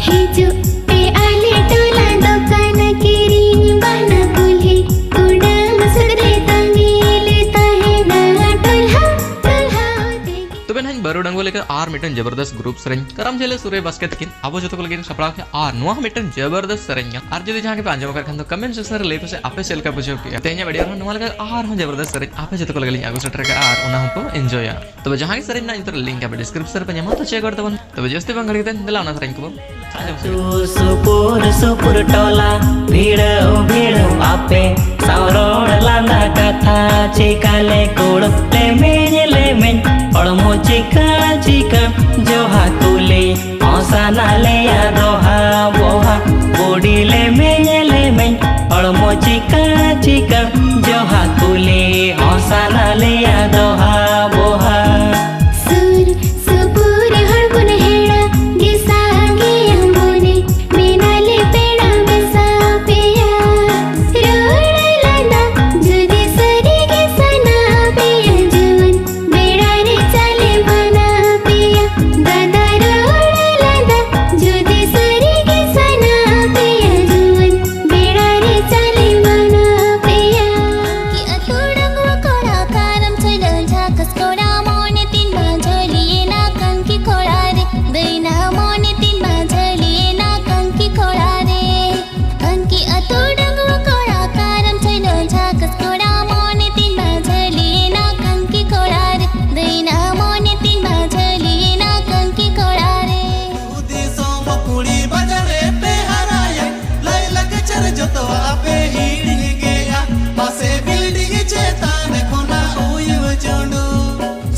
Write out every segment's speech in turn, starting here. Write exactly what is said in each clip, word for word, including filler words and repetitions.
ᱦᱤᱡᱩᱜ ᱯᱮ ᱟᱞᱮ ᱴᱚᱞᱟ ᱫᱚᱠᱟᱱ ᱠᱤᱨᱤᱧ ᱵᱟᱦᱱᱟ ᱠᱩᱞᱦᱤ ᱠᱩᱰᱟᱹᱢ ᱥᱩᱨ ᱨᱮ ᱛᱟᱺᱜᱤ ᱞᱮ ᱛᱟᱦᱮᱱᱟ ᱴᱚᱞᱟ ᱴᱚᱞᱟ ᱛᱮᱜᱮ᱾ ᱛᱚᱵᱮ ᱱᱟᱦᱟᱜ ᱵᱟᱹᱨᱩ ᱰᱟᱝᱜᱚ ᱞᱮᱠᱟ ᱟᱨ ᱢᱤᱫᱴᱮᱱ ᱡᱚᱵᱚᱨᱫᱚᱥ ᱜᱨᱩᱯ ᱥᱮᱨᱮᱧ ᱠᱟᱨᱟᱢ ᱡᱷᱟᱹᱞᱟᱹ ᱥᱩᱨᱮ ᱵᱟᱥᱠᱮ ᱛᱟᱹᱠᱤᱱ ᱟᱵᱚ ᱡᱚᱛᱚ ᱠᱚ ᱞᱟᱹᱜᱤᱫ ᱥᱟᱯᱲᱟᱣ ᱠᱮᱫᱟ ᱟᱨ ᱱᱚᱣᱟ ᱦᱚᱸ ᱢᱤᱫᱴᱮᱱ ᱡᱚᱵᱚᱨᱫᱚᱥ ᱥᱮᱨᱮᱧ ᱠᱟᱱᱟ᱾ ᱟᱨ ᱡᱩᱫᱤ ᱡᱟᱦᱟᱸ ᱜᱮᱯᱮ ᱟᱸᱡᱚᱢ ᱟᱠᱟᱫ ᱠᱷᱟᱱ ᱫᱚ ᱠᱚᱢᱮᱱᱴ ᱥᱮᱠᱥᱚᱱ ᱨᱮ ᱞᱟᱹᱭ ᱯᱮᱥᱮ ᱟᱯᱮ ᱪᱮᱫ ᱞᱮᱠᱟ ᱵᱩᱡᱷᱟᱹᱣ ᱠᱮᱜᱼᱟ᱾ ᱛᱮᱦᱮᱧᱟᱜ ᱵᱷᱤᱰᱤᱭᱳ ᱨᱮᱦᱚᱸ ᱱᱚᱣᱟ ᱞᱮᱠᱟ ᱟᱨᱦᱚᱸ ᱡᱚᱵᱚᱨᱫᱚᱥ ᱥᱮᱨᱮᱧ ᱟᱯᱮ ᱡᱚᱛᱚ ᱠᱚ ᱞᱟᱹᱜᱤᱫ ᱞᱤᱧ ᱟᱹᱜᱩ ᱥᱮᱴᱮᱨ ᱠᱟᱜᱼᱟ ᱟᱨ ᱚᱱᱟ ᱦᱚᱸᱯᱮ ᱮᱱᱡᱚᱭᱟ᱾ ᱛᱚᱵᱮ ᱡᱟᱦᱟᱸ ᱜᱮ ᱥᱮᱨᱮᱧ ᱨᱮᱱᱟᱜ ᱤᱧ ᱞᱤᱝᱠ ᱟᱯᱮ ᱰᱤᱥᱠᱨᱤᱯᱥᱚᱱ ᱨᱮᱯᱮ ᱧᱟᱢᱟ, ᱛᱚ ᱪᱮᱠ ᱜᱚᱫ ᱛᱟᱵᱚᱱ᱾ ᱛᱚᱵᱮ ᱡᱟᱹᱥᱛᱤ ᱵᱟᱝ ᱜᱷᱟᱹᱲᱤᱡ ᱠᱟᱛᱮ ᱫᱮᱞᱟ ᱚᱱᱟ ᱥᱮᱨᱮᱧ ᱠᱚᱵᱚᱱ ᱟᱸᱡᱚᱢ ᱥᱮ᱾ ᱥᱩᱨ ᱥᱩᱯᱩᱨ ᱥᱩᱯᱩᱨ ᱴᱚᱞᱟ ᱵᱷᱤᱲᱟᱹᱣ ᱵᱷᱤᱲᱟᱹᱣ ᱟᱯᱮ ᱥᱟᱶ ᱨᱚᱲ ᱞᱟᱸᱫᱟ ᱠᱟᱛᱷᱟ ᱪᱮᱠᱟ ᱞᱮ ᱠᱩᱲᱟᱹ ᱞᱮᱢᱮᱧ ᱞᱮᱢᱮᱧ ᱦᱚᱲᱢᱚ ᱪᱤᱠᱟ ᱪᱤᱠᱟ ᱡᱚᱦᱟ ᱠᱩᱞᱤ ᱦᱚᱸ ᱥᱟᱱᱟ ᱞᱮᱭᱟ ᱫᱚᱦᱟ ᱵᱚᱦᱟ ᱵᱩᱰᱤ ᱞᱮᱢᱮᱧ ᱞᱮᱢᱮᱧ ᱦᱚᱲᱢᱚ ᱪᱤᱠᱟ ᱪᱤᱠᱟ ᱡᱚᱦᱟ ᱠᱩᱞᱤ ᱦᱚᱸ ᱥᱟᱱᱟ ᱞᱮᱭᱟ ᱫᱚᱦᱟ ᱵᱚᱦᱟ᱾ ᱥᱩᱨ ᱥᱩᱯᱩᱨ ᱦᱚᱲ ᱵᱚᱱ ᱦᱮᱲᱟ ᱜᱮ ᱥᱟᱸᱜᱮᱭᱟᱢ ᱵᱚᱱᱮ ᱢᱮᱱᱟᱞᱮ ᱯᱮᱲᱟ ᱢᱮᱥᱟ ᱯᱮᱭᱟ᱾ ᱨᱚᱲ ᱞᱟᱸᱫᱟ ᱡᱩᱫᱤ ᱥᱟᱹᱨᱤ ᱜᱮ ᱥᱟᱱᱟ ᱯᱮᱭᱟ ᱡᱩᱣᱟᱹᱱ ᱵᱮᱲᱟ ᱨᱮ ᱪᱟᱞᱮ ᱢᱟᱱᱟ ᱯᱮᱭᱟ᱾ ᱫᱟᱫᱟ ᱨᱚᱲ ᱞᱟᱸᱫᱟ ᱡᱩᱫᱤ ᱥᱟᱹᱨᱤ ᱜᱮ ᱥᱟᱱᱟ ᱯᱮᱭᱟ ᱡᱩᱣᱟᱹᱱ ᱵᱮᱲᱟ ᱨᱮ ᱪᱟᱞᱮ ᱢᱟᱱᱟ ᱯᱮᱭᱟ᱾ ᱠᱤ ᱟᱹᱛᱩ ᱰᱟᱺᱜᱩᱣᱟᱹ ᱠᱚᱲᱟ ᱠᱟᱨᱟᱢ ᱪᱷᱟᱹᱭᱞᱟᱹ ᱡᱷᱟᱠᱟᱥ ᱠᱚᱲᱟ ᱢᱚᱱᱮ ᱛᱤᱧ ᱢᱟ ᱡᱷᱟᱹᱞᱤᱭᱮᱱᱟ ᱠᱟᱝᱠᱤ ᱠᱚᱲᱟ ᱨᱮ ᱫᱟᱹᱭᱱᱟ ᱢᱚᱱᱮ ᱛᱤᱧ ᱢᱟ ᱡᱷᱟᱹᱞᱤᱭᱮᱱᱟ ᱠᱟᱝᱠᱤ ᱠᱚᱲᱟ ᱨᱮ᱾ ᱠᱟᱝᱠᱤ ᱟᱹᱛᱩ ᱰᱟᱺᱜᱩᱣᱟᱹ ᱠᱚᱲᱟ ᱠᱟᱨᱟᱢ ᱪᱷᱟᱹᱭᱞᱟᱹ ᱡᱷᱟᱠᱟᱥ ᱠᱚᱲᱟ ᱢᱚᱱᱮ ᱛᱤᱧ ᱢᱟ ᱡᱷᱟᱹᱞᱤᱭᱮᱱᱟ ᱠᱟᱝᱠᱤ ᱠᱚᱲᱟ ᱨᱮ ᱫᱟᱹᱭᱱᱟ ᱢᱚᱱᱮ ᱛᱤᱧ ᱢᱟ ᱡᱷᱟᱹᱞᱤᱭᱮᱱᱟ ᱠᱟᱝᱠᱤ ᱠᱚᱲᱟ ᱨᱮ᱾ ᱫᱤᱥᱚᱢ ᱠᱩᱲᱤ ᱵᱟᱡᱟᱨ ᱨᱮ ᱯᱮ ᱦᱟᱨᱟᱭᱮᱱ ᱞᱟᱭ ᱞᱟᱠᱪᱟᱨ ᱡᱚᱛᱚᱣᱟᱜ ᱯᱮ ᱦᱤᱲᱤᱧ ᱠᱮᱜᱼᱟ᱾ ᱯᱟᱥᱮ ᱵᱤᱞᱰᱤᱝ ᱪᱮᱛᱟᱱ ᱠᱷᱚᱱᱟᱜ ᱩᱭᱩ ᱪᱩᱸᱰᱩ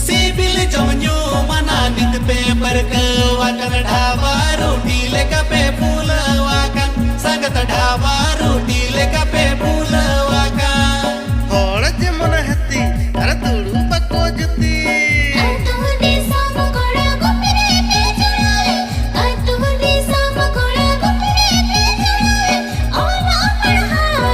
ᱥᱤᱵᱤᱞ ᱡᱚᱢ ᱧᱩ ᱢᱟᱱᱟ ᱱᱤᱛ ᱯᱮ ᱯᱟᱹᱨᱠᱟᱹᱣ ᱟᱠᱟᱱ ᱰᱷᱟᱵᱟ ᱨᱩᱴᱤ ᱞᱮᱠᱟ ᱯᱮ ᱯᱷᱩᱞᱟᱹᱣ ᱟᱠᱟᱱ ᱥᱟᱸᱜᱟᱛ ᱰᱷᱟᱵᱟ ᱨᱩᱴᱤ ᱞᱮᱠᱟ ᱯᱮ ᱯᱷᱩᱞᱟᱹᱣ ᱟᱠᱟᱱ᱾ ᱦᱚᱲ ᱡᱮᱢᱚᱱ ᱦᱟᱹᱛᱤ ᱟᱨ ᱫᱩᱲᱩᱵ ᱵᱟᱠᱚ ᱡᱩᱛᱤ᱾ ᱟᱹᱛᱩ ᱫᱤᱥᱚᱢ ᱠᱚᱲᱟ ᱜᱩᱯᱤ ᱨᱮ ᱯᱮ ᱪᱟᱞᱟᱣᱮ, ᱟᱹᱛᱩ ᱫᱤᱥᱚᱢ ᱠᱚᱲᱟ ᱜᱩᱯᱤ ᱨᱮ ᱯᱮ ᱪᱟᱞᱟᱣᱮ, ᱚᱞᱚᱜ ᱯᱟᱲᱦᱟᱣ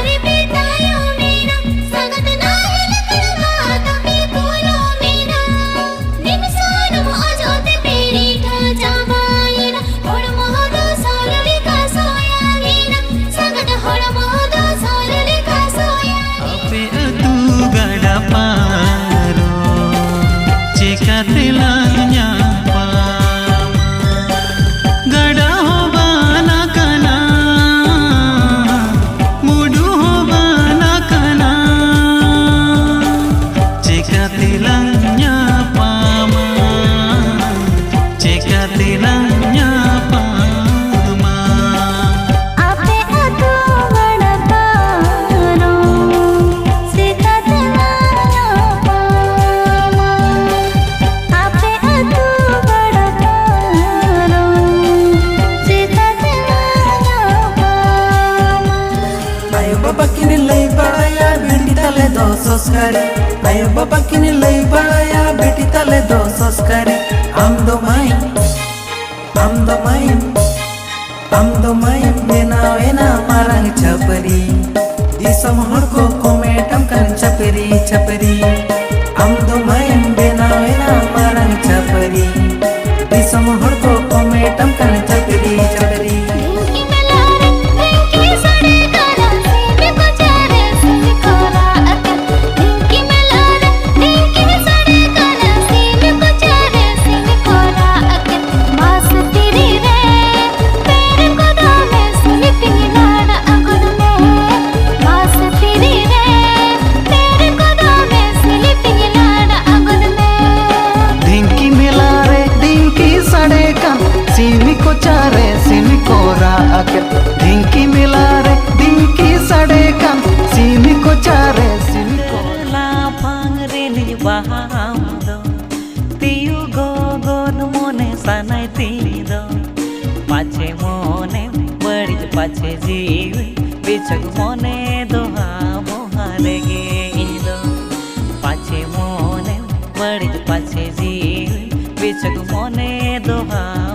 ᱥᱚᱥᱠᱟᱨᱤ᱾ ᱟᱭᱳ ᱵᱟᱵᱟ ᱠᱤᱱ ᱞᱟᱹᱭ ᱵᱟᱲᱟᱭᱟ, ᱵᱤᱴᱤ ᱛᱟᱞᱮ ᱫᱚ ᱥᱚᱥᱠᱟᱨᱤ᱾ ᱟᱢ ᱫᱚ ᱢᱟᱹᱭ, ᱟᱢ ᱫᱚ ᱢᱟᱹᱭ, ᱟᱢ ᱫᱚ ᱢᱟᱹᱭ ᱵᱮᱱᱟᱣ ᱮᱱᱟ ᱢᱟᱨᱟᱝ ᱪᱷᱟᱹᱯᱨᱤ᱾ ᱫᱤᱥᱚᱢ ᱦᱚᱲ ᱠᱚ ᱠᱚᱢᱮᱴᱟᱢ ᱠᱟᱱ ᱪᱷᱟᱹᱯᱨᱤ, ᱪᱷᱟᱹᱯᱨᱤ᱾ ᱟᱢ ᱫᱚ ᱢᱟᱹᱭ ᱵᱮᱱᱟᱣ ᱮᱱᱟ ᱢᱟᱨᱟᱝ ᱪᱷᱟᱹᱯᱨᱤ᱾ ᱫᱤᱥᱚᱢ ᱦᱚᱲ ᱠᱚ ᱠᱚᱢᱮᱴᱟᱢ ᱠᱟᱱ ᱪᱷᱟᱹᱯᱨᱤ, ᱪᱷᱟᱹᱯᱨᱤ᱾ ᱰᱷᱤᱝᱠᱤ ᱢᱮᱞᱟ ᱨᱮ ᱰᱷᱤᱝᱠᱤ ᱥᱟᱰᱮ ᱠᱟᱱᱟ, ᱥᱤᱢ ᱠᱚᱪᱟ ᱨᱮ ᱥᱤᱢ ᱠᱚ ᱨᱟᱜ ᱠᱟᱱᱟ᱾ ᱰᱷᱤᱝᱠᱤ ᱢᱮᱞᱟ ᱨᱮ ᱰᱷᱤᱝᱠᱤ ᱥᱟᱰᱮ ᱠᱟᱱᱟ, ᱥᱤᱢ ᱠᱚᱪᱟ ᱨᱮ ᱥᱤᱢ ᱠᱚ ᱨᱟᱜ ᱠᱟᱱᱟ᱾ ᱢᱟᱥ ᱛᱤᱨᱤ ᱨᱮ ᱯᱮᱨᱮ ᱠᱚ ᱫᱚᱢᱮ ᱥᱤᱞᱤᱯᱤᱧ ᱞᱟᱲᱟ ᱟᱜᱚᱫ ᱢᱮ᱾ ᱢᱟᱥ ᱛᱤᱨᱤ ᱨᱮ ᱯᱮᱨᱮ ᱠᱚ ᱫᱚᱢᱮ ᱥᱤᱞᱤᱯᱤᱧ ᱞᱟᱲᱟ ᱟᱜᱚᱫ ᱢᱮ᱾ ᱰᱷᱤᱝᱠᱤ ᱢᱮᱞᱟ ᱨᱮ ᱰᱷᱤᱝᱠᱤ ᱥᱟᱰᱮ ᱠᱟᱱ, ᱥᱤᱢᱤ ᱠᱚᱪᱟ ᱨᱮ ᱥᱤᱢᱤ ᱠᱚ ᱨᱟᱜ ᱠᱮᱫ᱾ ᱰᱷᱤᱝᱠᱤ ᱢᱮᱞᱟ ᱨᱮ ᱰᱷᱤᱝᱠᱤ ᱥᱟᱰᱮ ᱠᱟᱱ, ᱥᱤᱢᱤ ᱠᱚᱪᱟ ᱨᱮ ᱥᱤᱢᱤ ᱠᱚ᱾ ᱞᱟᱯᱷᱟᱝ ᱨᱤᱱᱤᱡ ᱵᱟᱦᱟ ᱟᱢ ᱫᱚ, ᱛᱤᱭᱩ ᱜᱚᱜᱚᱱ ᱢᱚᱱᱮ ᱥᱟᱱᱟᱭ ᱛᱤᱧ ᱫᱚ᱾ ᱯᱟᱪᱷᱮ ᱢᱚᱱᱮ ᱵᱟᱹᱲᱤᱡ, ᱯᱟᱪᱷᱮ ᱡᱤᱣᱤ ᱵᱤᱪᱷᱚᱠ, ᱢᱚᱱᱮ ᱫᱚ ᱦᱟᱢᱚᱦᱟ ᱨᱮᱜᱮ ᱤᱧ ᱫᱚ᱾ ᱯᱟᱪᱷᱮ ᱢᱚᱱᱮ ᱵᱟᱹᱲᱤᱡ, ᱯᱟᱪᱷᱮ ᱡᱤᱣᱤ ᱵᱤᱪᱷᱚᱠ, ᱢᱚᱱᱮ ᱫᱚ ᱦᱟᱢᱚᱦᱟ